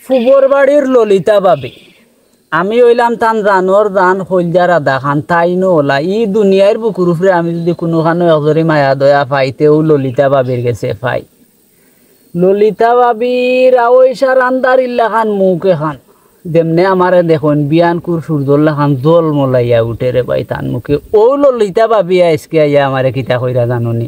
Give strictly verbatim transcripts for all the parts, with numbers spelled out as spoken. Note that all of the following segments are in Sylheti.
ফুবর বাড়ির ললিতা ভাবি, আমি অইলাম তান জানর জান, কইলজার আধা খান, তাইন অলা। ই দুনিয়ার বুকুর উপরে আমি যুদি কুনুখানো একজরি মায়া দয়া পাইতে অউ ললিতা ভাবির গেছে পাই। ললিতা ভাবির আওইসার আন্দারির লাখান মুখ এখান, যেমনে আমারে দেখইন বিয়ানকুর সূর্যর লাখান জলমলাইয়া উঠে রে ভাই তান মুখে। অউ ললিতা ভাবি আইজকে আইয়া আমারে কিতা কইরা জানো নি?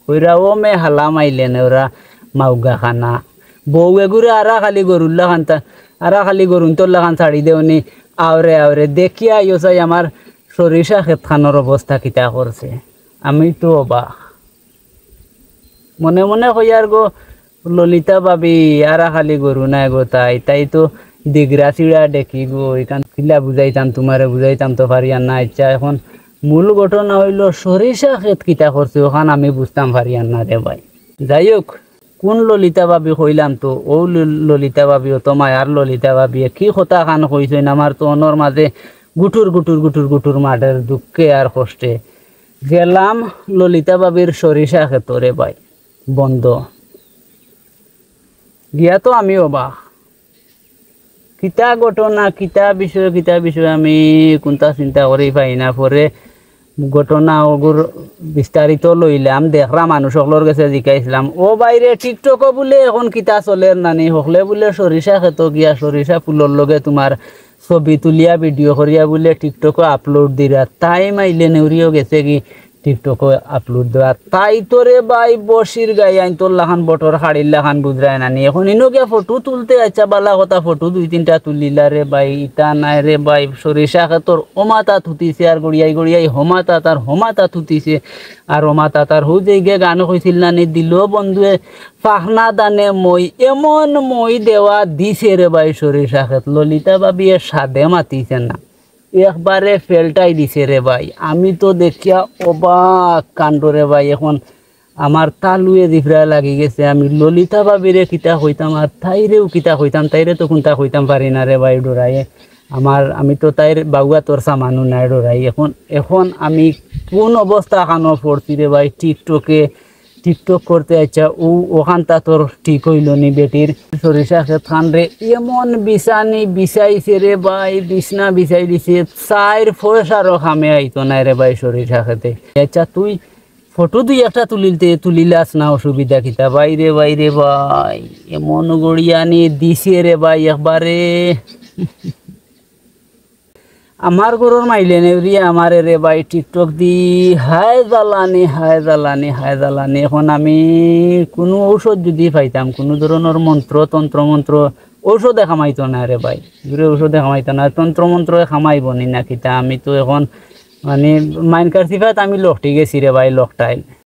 কইরা, "ও মে হালা মাইলে নেওরা মাউগা খানা।" বউ এগুরে আরা খালি গরুর লাখান তা-, আরা খালি গরুন্তর লাখান ছাড়ি দেওনি, আওরে আওরে দেখিয়া আইও চাই আমার সরিষা খেতখানর অবস্থা কিতা করছে। আমি তো অবাক। মনে মনে কইয়ার গো, "ললিতা ভাবি, আরা খালি গরু নায় গো তাই, তাই তো দিগরা ছিড়া ডেকি গো, ইখান কিলা বুঝাইতাম তুমারে, বুঝাইতাম তো পারিয়ার না।" আইচ্ছা, এখন মূল ঘটনা অইলো সরিষা খেত কিতা করছে, অখান আমি বুঝতাম পারিয়ার না রে ভাই। যাই হোক, কুন ললিতা ভাবি কইলাম তো, অউ ল-, ললিতা ভাবি, অত মায়ার ললিতা ভাবি, কি কথাখান কইছইন, আমার তো অনর মাঝে গুটুর গুটুর গুটুর গুটুর মাঠের দুঃখে আর কষ্টে। গেলাম ললিতা ভাবির সরিষা খেতো রে ভাই, বন্দ। গিয়া তো আমি অবাক। কিতা ঘটনা, কিতা বিষয়, কিতা বিষয় আমি কুনতা চিন্তা করি পাই না। পরে ঘটনা অগুর বিস্তারিত লইলাম, দেখরা মানুষ অকলর গেছে জিকাইছলাম, "ও ভাইরে, TikTok-ও বুলে এখন কিতা চলের নানি, হকলে বুলে সরিষা খেতো গিয়া সরিষা ফুলর লগে তুমার ছবি তুলিয়া video করিয়া বুলে TikTok-ও upload দিরা।" তাই মাইলে নেউরিও গেছে কি TikTok-ও upload দেওয়া। তাই তো রে ভাই বসির গাই আইন তোর লাখান বটর খাড়ির লাখান বুঝরায় নানি। এখন ইনো গিয়া ফটো তুলতে আইচ্ছা, বালা কথা, ফটো দুই তিনটা তুলিলা রে ভাই, ইতা নায় রে ভাই, সরিষা খেতর অমাতা থুতিছে আর গড়িয়াই গড়িয়াই হমাতা তার হমাতা থুতিছে আর অমাতা তার হউ যে গিয়া গান কইছিল নানি, দিল বন্ধুয়ে ফাখনা দানে মই, এমন মই দেওয়া দিছে রে ভাই সরিষা খেত। ললিতা ভাবিয়ে সাদে মাতিছে না। একবারে ফেলটাই দিছে রে ভাই। আমি তো দেখিয়া অবাক কাণ্ড রে ভাই। এখন আমার তালুয়ে জিফরা লাগি গেছে। আমি ললিতা ভাবিরে কিতা কইতাম আর তাইরেও কিতা কইতাম, তাইরে তো কুনতা কইতাম পারি না রে ভাই ডরাইয়ে। আমার, আমি তো তাইর বাউয়া তোর সামানও নাই ডরাই। এখন, এখন আমি কুন অবস্থা খানো পড়ছি রে ভাই, TikTok-এ TikTok করতে আইচ্ছা, অউ অখানতা তোর ঠিক অইলো নি বেটির। সরিষা খেত খান রে, এমন বিছানি বিছাইছে রে ভাই, বিছনা বিছাই দিছে, চাইর পয়সারও কামে আইতো নায় রে ভাই সরিষা খেতে। আইচ্ছা, তুই ফটো দুই একটা তুলিলতে, তুলিলাস না, অসুবিধা কিতা? ভাই রে, ভাই রে ভাই, এমন গড়িয়ানি দিছে রে ভাই একবারে। আমার ঘরর মাইলে নেউরিয়ে আমারে রে ভাই TikTok দি হায় জ্বালানি, হায় জ্বালানি, হায় জ্বালানি। এখন আমি কুনু ঔষধ যুদি পাইতাম, কুনু ধরনর মন্ত্র, তন্ত্র মন্ত্র, ঔষধে কামাইতো না রে ভাই। জুরে ঔষধে কামাইতো না, তন্ত্র মন্ত্রে কামাইবো নি না কিতা? আমি তো এখন মানে মাইনকার সিফাত আমি লকটি গেছি রে ভাই, লকটাইল।